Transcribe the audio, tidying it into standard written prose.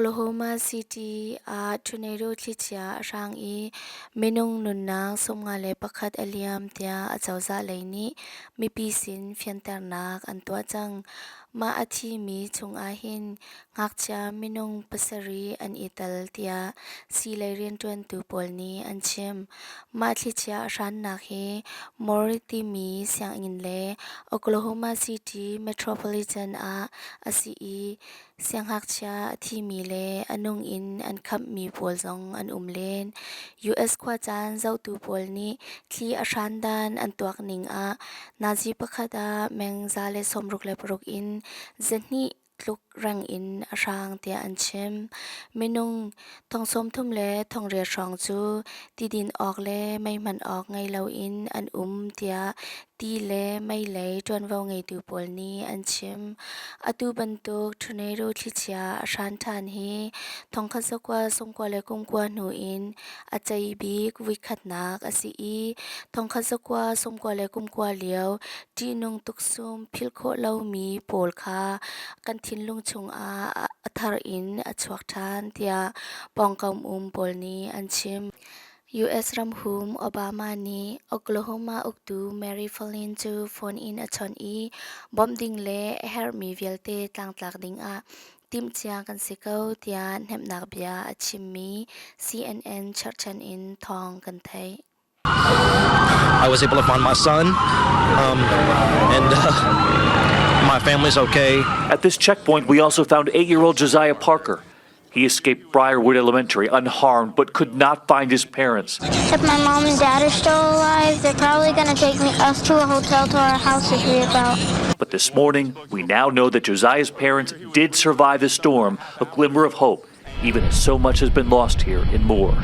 Oklahoma City ah tornado thlichia a hrang i minung nunnak 51 a liam tiah acozah lei nih mipi sin fianternak an tuah cang. Mah a thimi chungah hin ngakchia minung pasarih an i tel tiah siilei rianṭuantu pawl nih an chim. Mah thlichia a hrannak hi Moore timi sianginn le Oklahoma City Metropolitan ah a si i siangngakchia a thimi le a nung in an khamhmi pawl zong an um len. US khuacaan zohtu pawl nih thli a hran dan an tuak ning ah nazi pakhat ah meng 166 in 200 tluk reng in a hrang tiah an chim. Minung thong 30 le thong riat hrawng cu tidin awk le mei hman awk ngei loin an um tiah ti le mei lei ṭuanvo ngeitu pawl nih an chim. Atu bantuk tornado thlichia a hran ṭhan hi thongkhat zakua sungkua le kumkua hnu in a cei bik voikhatnak a si i thongkhat zakua sungkua le kumkua lio ṭihnung tuksum philh khawh lomi pawl kha kan thinlung chungah a thar in a chuak ṭhan tiah pawngkam um pawl nih an chim. US ramhum Obama nih Oklahoma uktu Mary Fallin cu phone in a chawnh i bawmh ding le a herhmi vialte tlangtlak dingah timhcia kan si ko tiah hnemhnak bia a chimmi CNN cherhchan in thawng kan theih. I was able to find my son, and my family's okay. At this checkpoint, we also found 8-year-old Josiah Parker. He escaped Briarwood Elementary unharmed, but could not find his parents. If my mom and dad are still alive, they're probably going to take me us to a hotel to our house to hear about. But this morning, we now know that Josiah's parents did survive the storm, a glimmer of hope, even as so much has been lost here in Moore.